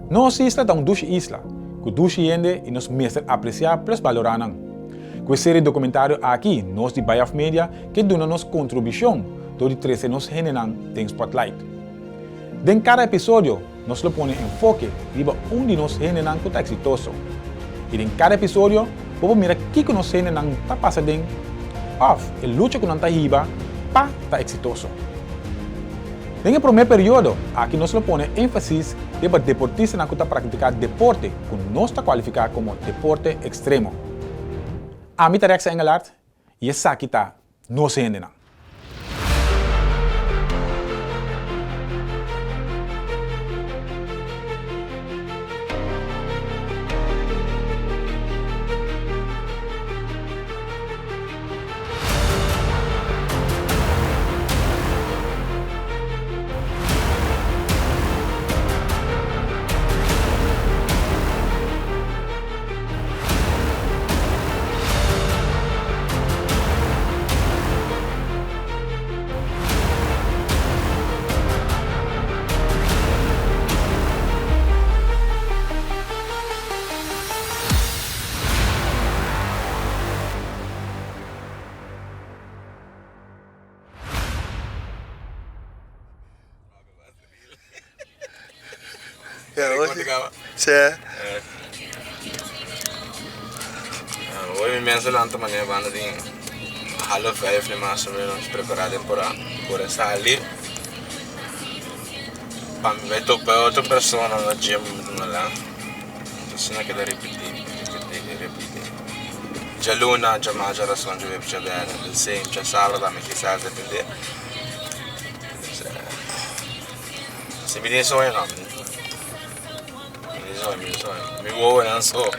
Nos isla ta un dushi isla, ku dushi hende i nos mester apresiá plus balorá nan. Ku e serie dokumentario aki nos di Bayaf Media ke duna nos kontribishon dor di trese nos hendenan den spotlight. Den kada episodio nos lo pone enfoke riba un di nos hendenan ku ta eksitoso. I den kada episodio bo por mira kiko nos hendenan ta pasa den òf e lucha ku nan ta hiba pa ta eksitoso. Den e promé periodo aki nos lo pone énfasis riba deportistanan ku ta praktiká deporte ku nos ta kualifiká komo deporte ekstremo. Ami ta Rexa Engelhardt i esaki ta Nos Hendenan. Hoy mi mester lanta manera banda di half vijf mas o menos prepara den por a sali pa mi bai topa e otro persona na gym la. Asina keda ripití, ripití i ripití. Djaluna, djamars, djarason, djaweps, djabierna, the same, djasabra tambe kisas depende. Si mi tin soño no, mi tin soño, mi tin soño. Mi wowonan so.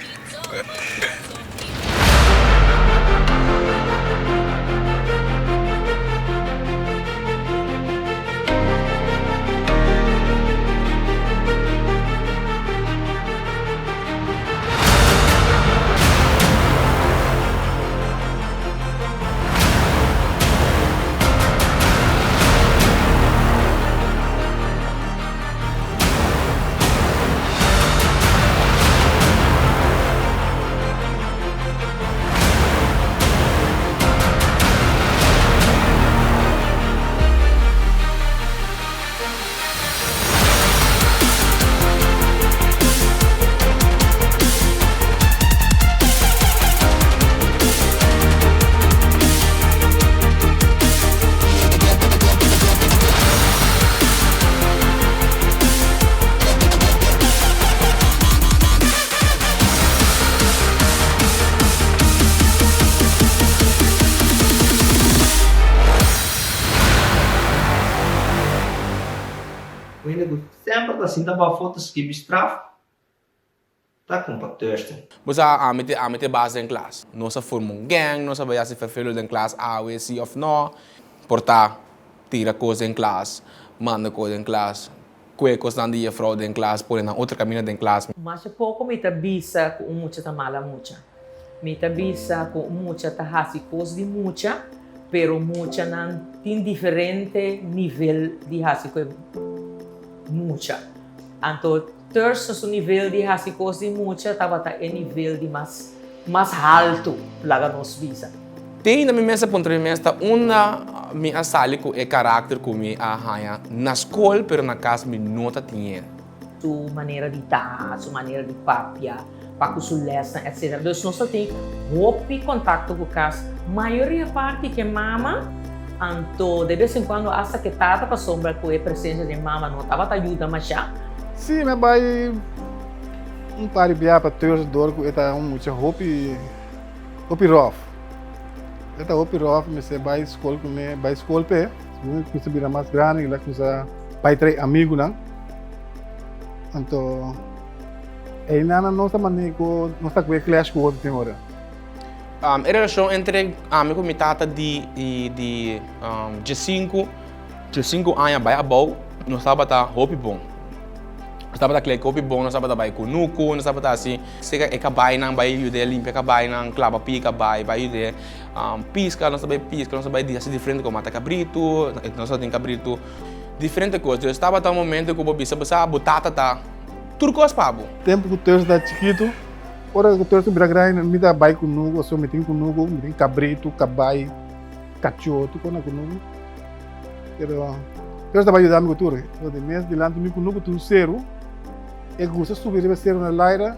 Un hende ku semper ta sinta bafó ta skibi straf, ta kumpa Thurston. Bo sa, ami te, ami te bas den klas. Nos a forma un gang, nos a bai hasi ferfelu den klas awe si of no. Por ta tira kos den klas, manda kos den klas, kue kosnan di jefrou den klas, pone nan otro kaminda den klas. Masha poko mi ta bisa ku un mucha ta mala mucha. Mi ta bisa ku un mucha ta hasi kos di mucha, pero muchanan tin diferente nivel di hasi ku e mucha. Anto Thurston su nivel di hasi kos di mucha tabata e nivel di mas mas haltu, laga nos bisa. Te ainda mi mes a puntra mi mes ta unda mi a sali ku e karakter ku mi a haña na skol pero na kas mi no ta tin e. Su manera di ta, su manera di papia, pa ku su lèsnan etcetera. Dus nos ta tin hopi kontakto ku kas, mayoria parti ku e mama, anto de bes en kuando asta ku e tata pasobra ku e presensia di e mama no tabata yuda mashá. Sí, mi a bai un par di biaha pa Thursday dor ku e ta un mucha hopi hopi ròf. E ta hopi ròf, mi mester bai skol kuné, bai skol p'e. Segun e kuminsa bira mas grandi, el a kuminsa bai trae amigunan. Anto einan nos ta manera ku nos ta kue clash ku otro tin ora. E relashon entre ami ku mi tata di di diesinku diesinku aña bai abou nos tabata hopi bon. Nos tabata klek hopi bon, nos tabata bai kunuku, nos tabata hasi seka e kabainan bai yud'é limpia kabainan, klaba pia kabai, bai yud'é piska, nos ta bai piska, nos ta bai hasi diferente kos, mata kabritu, nos tabatin kabritu. Diferente kos. Dus tabata un momento ku bo bisa bo sa bo tata ta. tur kos pa bo. Tempu ku Thursday ta chikitu, ora ku Thursday bira grandi mi ta bai kunuku, pasobra mi tin kunuku, mi tin kabritu, kabai, kachó, tur kos na kunuku. Pero Thursday ta bai yuda mi ku tur. Di mes dilanti mi kunuku tin un seru, e gusta subi riba e seru na laira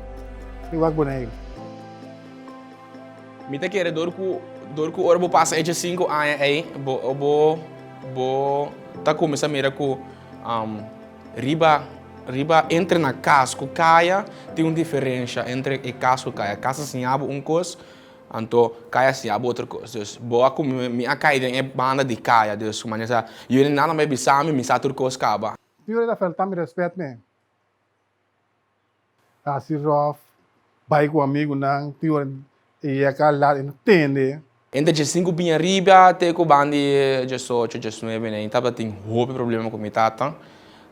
i wak Boneiru. Mi ta kere dor ku dor ku ora bo pasa e diesinku aña ei bo bo bo ta kuminsá mira ku riba riba entre na kas ku kaya tin un diferensha entre e kas ku kaya. Kas ta siña bo un kos anto kaya siña bo otro kos. Dus bo a kuminsá mi a kai den e banda di kaya dus manera sa yu nan a bai bisa mi mi sa tur kos kaba. Tin ora ta falta mi rèspèt me. Hasi ròf, bai ku amigunan, tin ora e yeka lat e no tende. Entre diesinku bin ariba te ku ban di diesocho, diesnuebe nei tabatin hopi problema ku mi tata.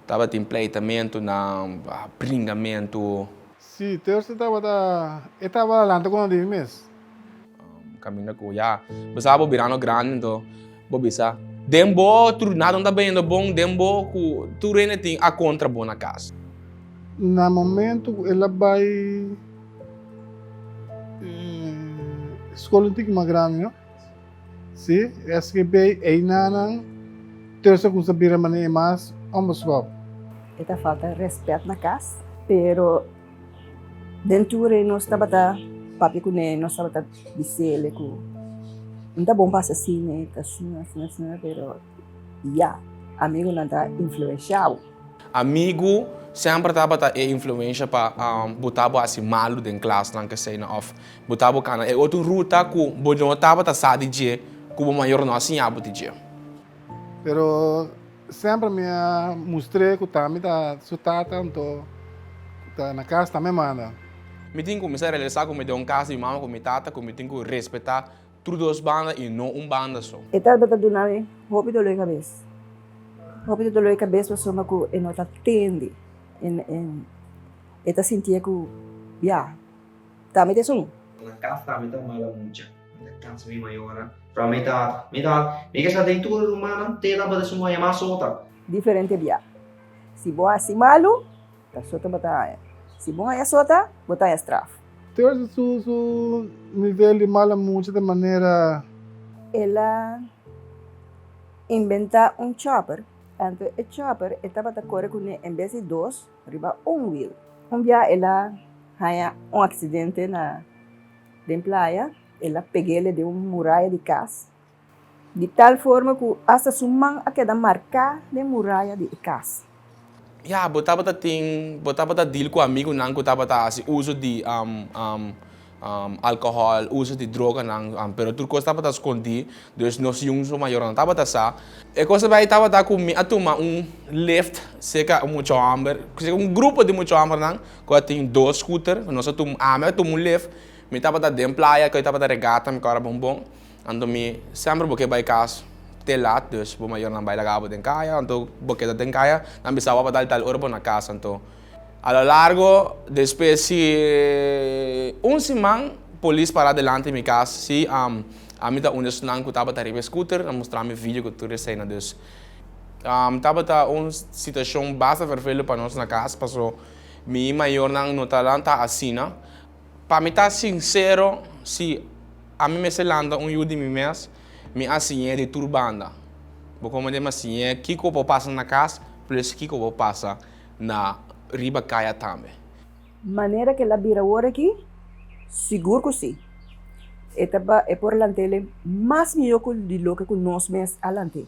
Tabatin pleitamentunan, bringamentu. Si, Thursday tabata, e tabata lanta ku nan di mi mes. Kaminda ku ya bo sa bo birando grandi anto bo bisa den bo tur nada no ta bayendo bon den bo ku tur hende tin a kontra bo na kas. Na momento ku el a bai skol un tiki mas grandi no si SGB einanan Thursday a kumsa bira manera mas onbeskop. E ta falta respet na kas pero. Den tur e nos tabata papia kuné, nos tabata bis'el ku no ta bon pasa asina, ta asina, asina, asina, pero ya, amigunan ta influenshá bo. Amigu semper tabata e influensha pa bo ta bo hasi malu den klasnan keseinan òf bo ta bo kana e otro ruta ku bo no tabata sa di dje ku bo mayor no a siña bo di dje. Pero Semper mi a mustr'é ku ta mi ta su tata, anto ku ta na kas ta mi manda. Mi tin kuminsá realisá ku mi den un kas di mi mama ku mi tata ku mi tin ku respetá tur dos banda i no un banda so. E tabata duna mi hopi dolor di kabes, hopi dolor di kabes pasobra ku e no ta tende, e ta sintié ku ya, ta mi ta esun. Na kas ta mi ta mala mucha. Mi ta cansa mi mayornan. Pero mi ta, mi ta, mi ke sa den tur e rumannan, te tabata esun ku a yama sota. Diferente bia. Si bo hasi malu, ta sota bo ta haña. Si bo haña sota, bo ta haña straf. Tur su su nivel di mala mucha ta manera. El a inventá un chopper, anto e chopper e tabata kore kuné en bes di dos riba un wiel. Un bia el a haña un aksidente na. Den playa, el a peg'ele den un muraya di kas, di tal forma ku asta su man a keda marká den muraya di e kas. Ya, bo tabata tin, bo tabata deal ku amigunan ku tabata hasi uso di alkohòl, uso di droganan, pero tur kos tabata skondí, dus nos yun su mayornan tabata sa. E kos a bai tabata ku mi a tuma un lift serka un mucha hòmber, serka un grupo di mucha hòmbernan Ku a tin dos scooter, nos a tuma, ami a tuma un lift, mi tabata den playa, ku tabata regata, mi kòrda bon bon, anto mi semper bo ke bai kas te lat, dus bo mayornan bai laga bo den kaya, anto bo keda den kaya, nan bisa bo pa tal tal ora bo na kas, anto a lo largo despues di un siman polis para delante mi kas, si ami ta un di esnan ku tabata riba e scooter, nan mustra mi video ku tur esei nan, dus tabata un situashon basta vervelend pa nos na kas, paso. Mi mayornan no ta lanta asina. Pa mi ta sinsero, si ami mester lanta un yu di mi mes, mi a siñ'é di tur banda. Bo komprendé? Mi a siñ'é kiko por pasa na kas, plus kiko por pasa na riba kaya tambe. Manera ku el a bira awor aki, sigur ku si. E ta e por lant'é mas mihó ku di loke ku nos mes a lant'é.